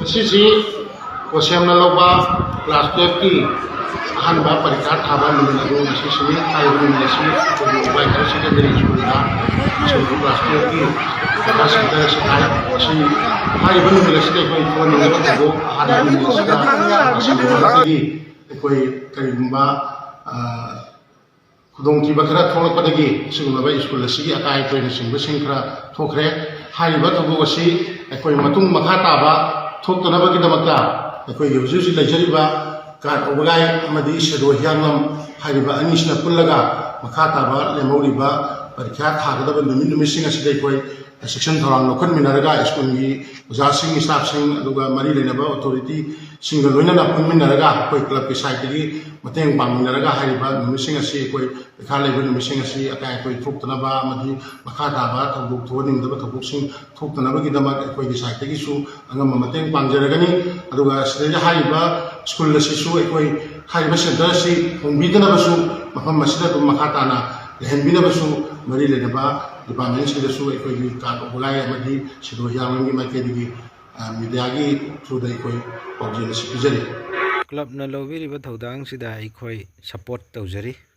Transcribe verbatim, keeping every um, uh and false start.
ꯉꯁꯤꯁꯤ ꯀꯣꯁꯦꯝꯅ ꯂꯧꯕ class twelve-ꯀꯤ ꯑꯍꯥꯟꯕ ꯄꯔꯤꯈꯥ ꯊꯥꯕ ꯅꯨꯃꯤꯠ ꯑꯗꯨ ꯉꯁꯤꯁꯤꯅꯤ꯫ ꯍꯥꯏꯔꯤꯕ ꯅꯨꯃꯤꯠ ꯑꯁꯤ ꯑꯩꯈꯣꯏꯒꯤ ꯋꯥꯏ ꯍꯥꯌꯔ ꯁꯦꯀꯦꯟꯗꯔꯤ ꯁ꯭ꯀꯨꯜꯗ ꯁ꯭ꯀꯨꯜꯒꯤ class twelve-ꯀꯤ ꯄꯔꯤꯈꯥ ꯁꯦꯟꯇꯔ ꯑꯁꯤ ꯇꯥꯏ꯫ ꯃꯁꯤ ꯍꯥꯏꯔꯤꯕ ꯅꯨꯃꯤꯠ ꯑꯁꯤꯗ ꯑꯩꯈꯣꯏ ꯊꯣꯛꯍꯟꯅꯤꯡꯗꯕ ꯊꯧꯗꯣꯛ ꯑꯍꯥꯟꯕ ꯅꯨꯃꯤꯠ ꯑꯁꯤꯗ ꯃꯁꯤꯒꯤ ꯃꯔꯛꯇꯒꯤ ꯑꯩꯈꯣꯏ ꯀꯔꯤꯒꯨꯝꯕ, ꯑ, ꯈꯨꯗꯣꯡꯊꯤꯕ ꯈꯔ ꯊꯣꯛꯂꯛꯄꯗꯒꯤ ꯑꯁꯤꯒꯨꯝꯂꯕ ꯁ꯭ꯀꯨꯜ ꯑꯁꯤꯒꯤ ꯑꯀꯥꯏ ꯑꯇꯣꯏꯅꯆꯤꯡꯕꯁꯤꯡ ꯈꯔ ꯊꯣꯛꯈ꯭ꯔꯦ꯫ ꯍꯥꯏꯔꯤꯕ ꯊꯧꯗꯣꯛ ꯑꯁꯤ ꯑꯩꯈꯣꯏ ꯃꯇꯨꯡ ꯃꯈꯥ ꯇꯥꯕ ꯊꯣꯛꯇꯅꯕꯒꯤꯗꯃꯛꯇ ꯑꯩꯈꯣꯏꯒꯤ ꯍꯧꯖꯤꯛ ꯍꯧꯖꯤꯛ ꯂꯩꯖꯔꯤꯕ ꯀꯥꯔꯠ ꯑꯣꯕꯒꯥꯏ ꯑꯃꯗꯤ ꯁꯦꯗꯣ ꯍꯤꯌꯥꯡꯂꯝ ꯍꯥꯏꯔꯤꯕ ꯑꯅꯤꯁꯤꯅ ꯄꯨꯜꯂꯒ ꯃꯈꯥ ꯇꯥꯕ ꯂꯦꯝꯍꯧꯔꯤꯕ ꯄꯔꯤꯈ꯭ꯌꯥ ꯊꯥꯒꯗꯕ ꯅꯨꯃꯤꯠ ꯅꯨꯃꯤꯠꯁꯤꯡ ꯑꯁꯤꯗ ꯑꯩꯈꯣꯏ ꯆꯦꯛꯁꯤꯟ ꯊꯧꯔꯥꯡ ꯂꯧꯈꯠꯃꯤꯟꯅꯔꯒ ꯁ꯭ꯀꯨꯜꯒꯤ ꯑꯣꯖꯥꯁꯤꯡ, staff-ꯁꯤꯡ ꯑꯗꯨꯒ ꯃꯔꯤ ꯂꯩꯅꯕ authority-ꯁꯤꯡꯒ ꯂꯣꯏꯅꯅ ꯄꯨꯟꯃꯤꯟꯅꯔꯒ ꯑꯩꯈꯣꯏ club-ꯀꯤ side-ꯇꯒꯤ ꯃꯇꯦꯡ ꯄꯥꯡꯃꯤꯟꯅꯔꯒ ꯍꯥꯏꯔꯤꯕ ꯅꯨꯃꯤꯠꯁꯤꯡ ꯑꯁꯤ ꯑꯩꯈꯣꯏ ꯄꯩꯈꯥ ꯂꯩꯕ ꯅꯨꯃꯤꯠꯁꯤꯡ ꯑꯁꯤ ꯑꯀꯥꯏ ꯑꯇꯣꯏ ꯊꯣꯛꯇꯅꯕ ꯑꯃꯗꯤ ꯃꯈꯥ ꯇꯥꯕ ꯊꯧꯗꯣꯛ ꯊꯣꯛꯍꯟꯅꯤꯡꯗꯕ ꯊꯧꯗꯣꯛꯁꯤꯡ ꯊꯣꯛꯇꯅꯕꯒꯤꯗꯃꯛ ꯑꯩꯈꯣꯏꯒꯤ side-ꯇꯒꯤꯁꯨ ꯑꯉꯝꯕ ꯃꯇꯦꯡ ꯄꯥꯡꯖꯔꯒꯅꯤ꯫ ꯑꯗꯨꯒ ꯁꯤꯗꯩꯗ ꯍꯥꯏꯔꯤꯕ ꯁ꯭ꯀꯨꯜ ꯑꯁꯤꯁꯨ ꯑꯩꯈꯣꯏ ꯍꯥꯏꯔꯤꯕ center ꯑꯁꯤ ꯍꯣꯡꯕꯤꯗꯅꯕꯁꯨ ꯃꯐꯝ ꯑꯁꯤꯗ ꯑꯗꯨꯝ ꯃꯈꯥ ꯇꯥꯅ ꯂꯩꯍꯟꯕꯤꯅꯕꯁꯨ ꯃꯔꯤ ꯂꯩꯅꯕ department-ꯁꯤꯡꯗꯁꯨ ꯑꯩꯈꯣꯏꯒꯤ ꯀꯥꯔꯠ ꯑꯣꯕꯒꯥꯏ ꯑꯃꯗꯤ ꯁꯦꯗꯣ ꯍꯤꯌꯥꯡꯂꯝꯒꯤ ꯃꯥꯏꯀꯩꯗꯒꯤ, ꯑ, media-ꯒꯤ through-ꯗ ꯑꯩꯈꯣꯏ ꯄꯥꯎꯖꯦꯜ ꯑꯁꯤ ꯄꯤꯖꯔꯤ꯫ Club-ꯅ ꯂꯧꯕꯤꯔꯤꯕ ꯊꯧꯗꯥꯡꯁꯤꯗ ꯑꯩꯈꯣꯏ support ꯇꯧꯖꯔꯤ꯫